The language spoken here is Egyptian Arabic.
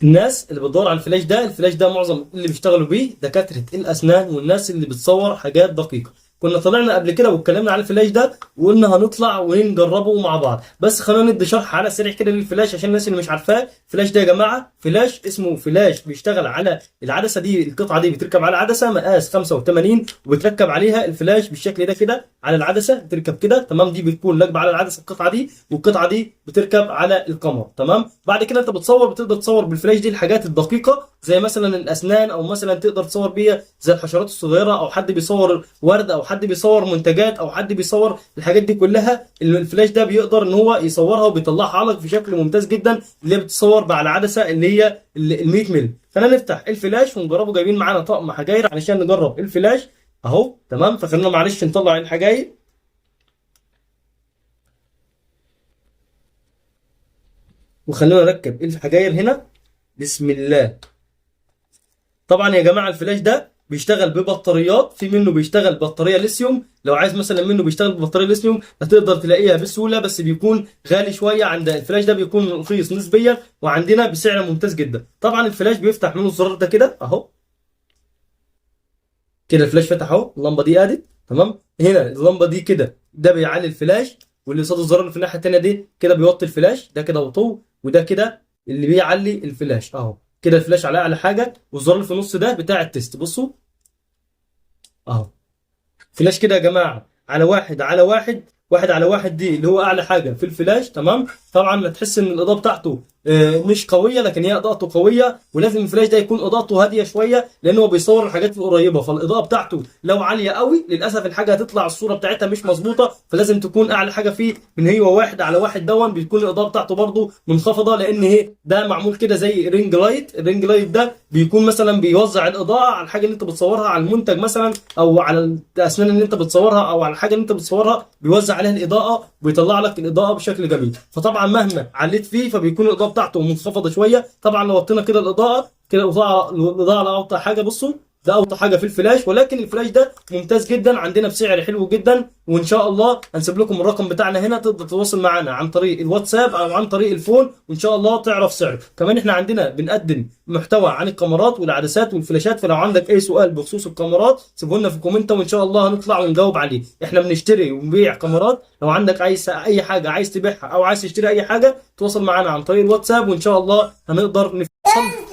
الناس اللي بتدور على الفلاش ده، الفلاش ده معظم اللي بيشتغلوا بيه دكاترة الأسنان والناس اللي بتصور حاجات دقيقة. كنا طلعنا قبل كده واتكلمنا على الفلاش ده وقلنا هنطلع ونجربه مع بعض، بس خلينا ندي شرح على سريع كده للفلاش عشان الناس اللي مش عارفاه. الفلاش ده يا جماعة فلاش اسمه فلاش بيشتغل على العدسة دي، القطعة دي بتركب على عدسة مقاس 85 وبتركب عليها الفلاش بالشكل ده كده على العدسة، بتركب كده تمام. دي بتكون راكبة على العدسة القطعة دي، والقطعة دي بتركب على الكاميرا تمام. بعد كده انت بتصور، بتقدر تصور بالفلاش دي الحاجات الدقيقة زي مثلا الاسنان، او مثلا تقدر تصور بيها زي الحشرات الصغيرة، او حد بيصور ورد، او حد بيصور منتجات، او حد بيصور الحاجات دي كلها. الفلاش ده بيقدر ان هو يصورها وبيطلعها لك في شكل ممتاز جدا، اللي هي بتصور على العدسة اللي هي ال 100 مللي. فانا نفتح الفلاش ونجربه. جايبين معانا طقم حجاير علشان نجرب الفلاش اهو تمام. فخلينا معلش نطلع الحجاير. وخلونا نركب الحجاير هنا. بسم الله. طبعا يا جماعة الفلاش ده بيشتغل ببطاريات، في منه بيشتغل بطارية ليثيوم. لو عايز مثلا منه بيشتغل ببطاريه ليثيوم هتقدر تلاقيها بسهولة، بس بيكون غالي شوية. عند الفلاش ده بيكون رخيص نسبيا، وعندنا بسعر ممتاز جدا. طبعا الفلاش بيفتح منه الزرار ده كده اهو كده، الفلاش فتح اهو، اللمبة دي قادت تمام. هنا اللمبة دي كده ده بيعلي الفلاش، واللي قصاد الزرار اللي في الناحية الثانية دي كده بيوطي الفلاش، ده كده وطو، وده كده اللي بيعلي الفلاش اهو كده. الفلاش على اعلى حاجة، والزرار اللي في النص ده بتاع ال test. بصوا اهو فلاش كده يا جماعة على واحد على واحد، واحد على واحد دي اللي هو اعلى حاجة في الفلاش تمام. طبعا هتحس ان الاضاءة بتاعته مش قوية، لكن هي اضاءته قوية، ولازم الفلاش ده يكون اضاءته هادية شوية لان هو بيصور الحاجات القريبة، فالاضاءه بتاعته لو عالية قوي للاسف الحاجة هتطلع الصورة بتاعتها مش مظبوطة، فلازم تكون اعلى حاجة فيه من هي واحد على واحد دون بيكون الاضاءة بتاعته برده منخفضة، لان هي ده معمول كده زي ring light. ال ring light ده بيكون مثلا بيوزع الاضاءة على الحاجة اللي انت بتصورها، على المنتج مثلا، او على الاسنان اللي انت بتصورها، او على الحاجة اللي انت بتصورها، بيوزع عليها الاضاءة ويطلع لك الاضاءة بشكل جميل. فطبعا مهما عليت فيه فبيكون الاضاءة بتاعته منخفضة شوية. طبعا لو وطينا كده الاضاءة كده، الاضاءة على اوطى حاجة، بصوا ده اوطى حاجة في الفلاش. ولكن الفلاش ده ممتاز جدا، عندنا بسعر حلو جدا، وان شاء الله هنسيب لكم الرقم بتاعنا هنا، تقدر تتواصل معانا عن طريق الواتساب او عن طريق ال phone، وان شاء الله تعرف سعره. كمان احنا عندنا بنقدم محتوى عن الكاميرات والعدسات والفلاشات، فلو عندك اي سؤال بخصوص الكاميرات سيبه لنا في comment وان شاء الله هنطلع ونجاوب عليه. احنا بنشتري ونبيع كاميرات، لو عندك اي حاجة عايز تبيعها او عايز تشتري اي حاجة تواصل معانا عن طريق الواتساب، وان شاء الله هنقدر نفصل.